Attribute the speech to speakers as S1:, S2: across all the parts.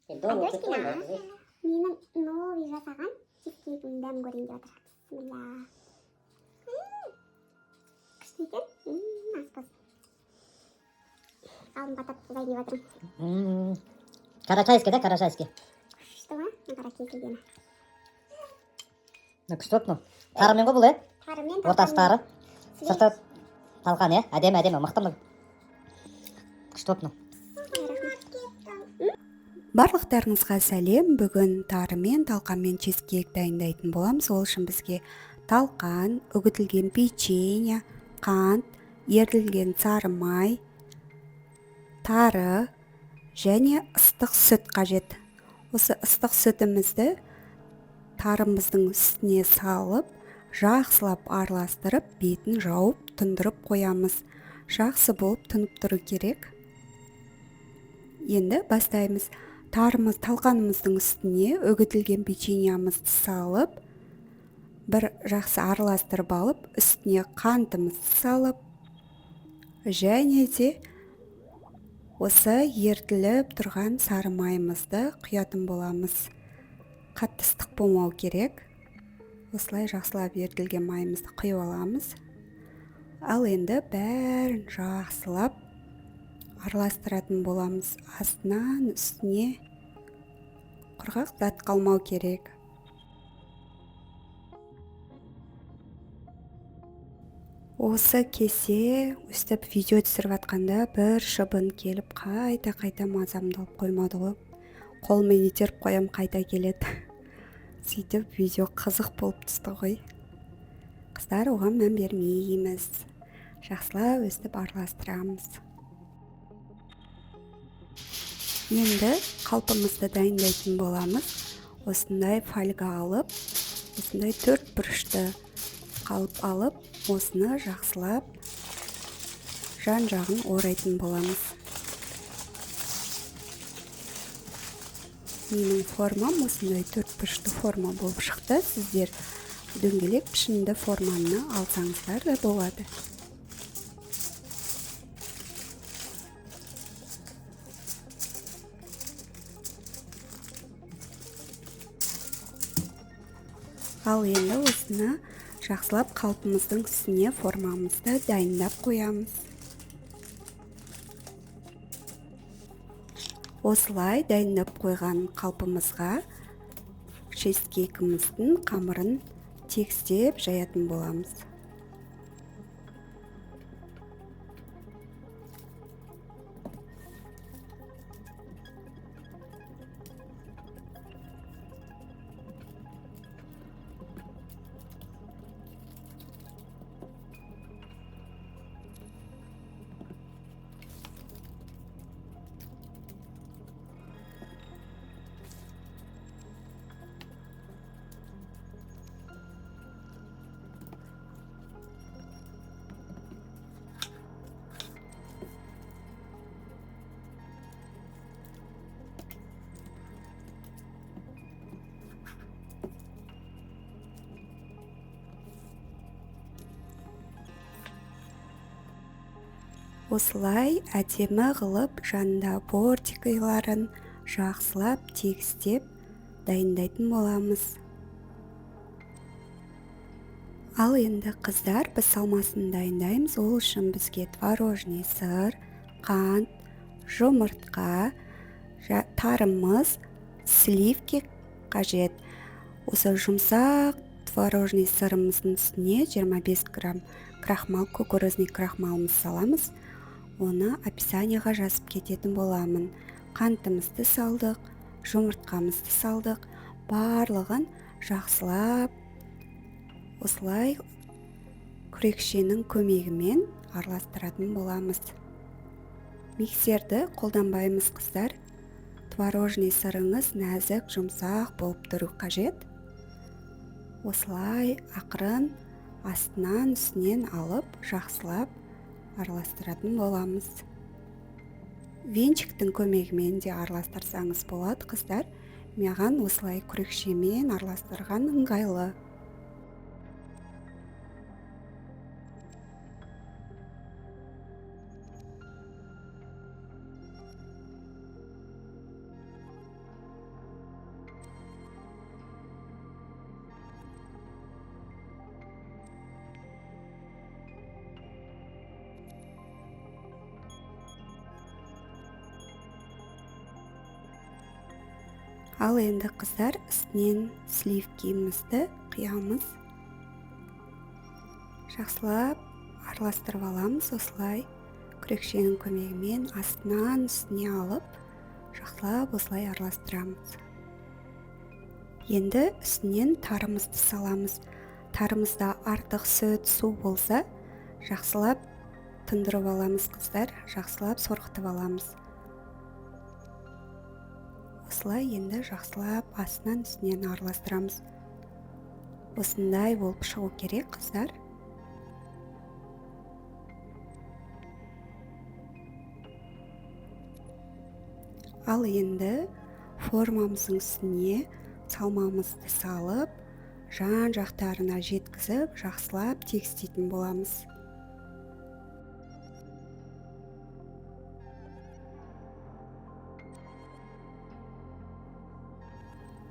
S1: Айдошкина менің новый жасаған чизкейкімнің дәмін көрейін деп жатыр. Бісміллә. Күшті екен. Ас болсын. Алдын батат бұзайын деп жатырмын.
S2: Карачайский, да, карачайский?
S1: Күшті ғой, мына қара кесілгені.
S2: Мына күшті болып мынау. Тарымен ғой бұл, иә?
S1: Тарымен.
S2: Ортасы тары, сырты талқан, иә? Әдемі, әдемі, мықты мынау. Күшті болып мынау.
S1: Рахмет.
S3: Барлықтарыңызға сәлем! Бүгін тарымен, талқанмен чизкейк дайындайтын боламыз. Ол үшін бізге талқан, үгітілген печенье, қант, ерітілген сары май, тары және ыстық сүт қажет. Осы ыстық сүтімізді тарымыздың үстіне салып, жақсылап араластырып, бетін жауып, тұндырып қоямыз. Жақсы болып тұнып тұру керек. Енді бастаймыз. Тарымыз, талқанымыздың үстіне үгітілген печеньемізді салып, бір жақсы араластырып алып, үстіне қантымызды салып, және де осы ерітіліп тұрған сары майымызды құятын боламыз. Қатты ыстық болмау керек. Осылай жақсылап ерітілген майымызды құйып аламыз. Ал енді бәрін жақсылап араластыратын боламыз. Астынан үстіне құрғақ зат қалмау керек. Осы кесе өстіп видео түсіріп жатқанда бір шыбын келіп қайта-қайта мазамды алып қоймады ғой. Қолыммен итеріп қоям, қайта келеді. Сөйтіп видео қызық болып түсті ғой. Қыздар, оған мән бермейміз. Жақсылап өстіп араластырамыз. Енді қалпымызды дайындайтын боламыз. Осындай фольга алып, осындай төрт бұрышты қалып алып, осыны жақсылап жан-жағын орайтын боламыз. Менің формам осындай төрт бұрышты форма болып шықты. Сіздер дөңгелек пішінді форманы алсаңыздар да болады. Ал енді осыны жақсылап қалпымыздың үстіне формамызды дайындап қоямыз. Осылай дайындап қойған қалпымызға чизкейкіміздің қамырын тегістеп жаятын боламыз. Осылай әдемі қылып жанында бортикаларын жақсылап тегістеп дайындайтын боламыз. Ал енді қыздар, біз салмасын дайындаймыз. Ол үшін бізге творожный сыр, қант, жұмыртқа, тарымыз, сливки қажет. Осы жұмсақ творожный сырымыздың үстіне 25 грамм крахмал, кукурузный крахмалымыз саламыз. Оны описанияға жазып кететін боламын. Қантымызды салдық, жұмыртқамызды салдық. Барлығын жақсылап осылай күрекшенің көмегімен араластыратын боламыз. Миксерді қолданбаймыз, қыздар. Творожный сырыңыз нәзік, жұмсақ болып тұру қажет. Осылай ақырын астынан үстінен алып жақсылап араластыратын боламыз. Венчиктің көмегімен де араластырсаңыз болады, қыздар. Маған осылай күрекшемен араластырған ыңғайлы. Ал енді, қыздар, үстінен сливкимізді құямыз. Жақсылап араластырып аламыз. Осылай күрекшенің көмегімен астынан үстіне алып, жақсылап осылай араластырамыз. Енді үстінен тарымызды саламыз. Тарымызда артық сүт, су болса, жақсылап тұндырып аламыз, қыздар, жақсылап сорғытып аламыз. Осылай енді жақсылап астынан үстінен араластырамыз. Осындай болып шығу керек, қыздар. Ал енді формамыздың үстіне салмамызды салып, жан жақтарына жеткізіп, жақсылап тегістейтін боламыз.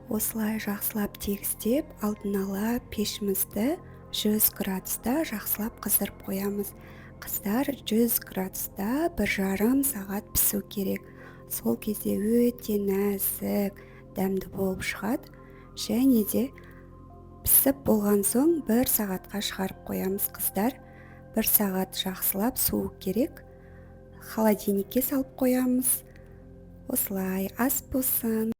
S3: Осылай жақсылап тегістеп, алдын ала пешімізді 100 градуста жақсылап қыздырып қоямыз. Қыздар, 100 градуста 1,5 сағат пісу керек. Сол кезде өте нәзік, дәмді болып шығады. Және де пісіп болған соң бір сағатқа шығарып қоямыз, қыздар. Бір сағат жақсылап суу керек. Холодильникке салып қоямыз. Осылай, ас болсын!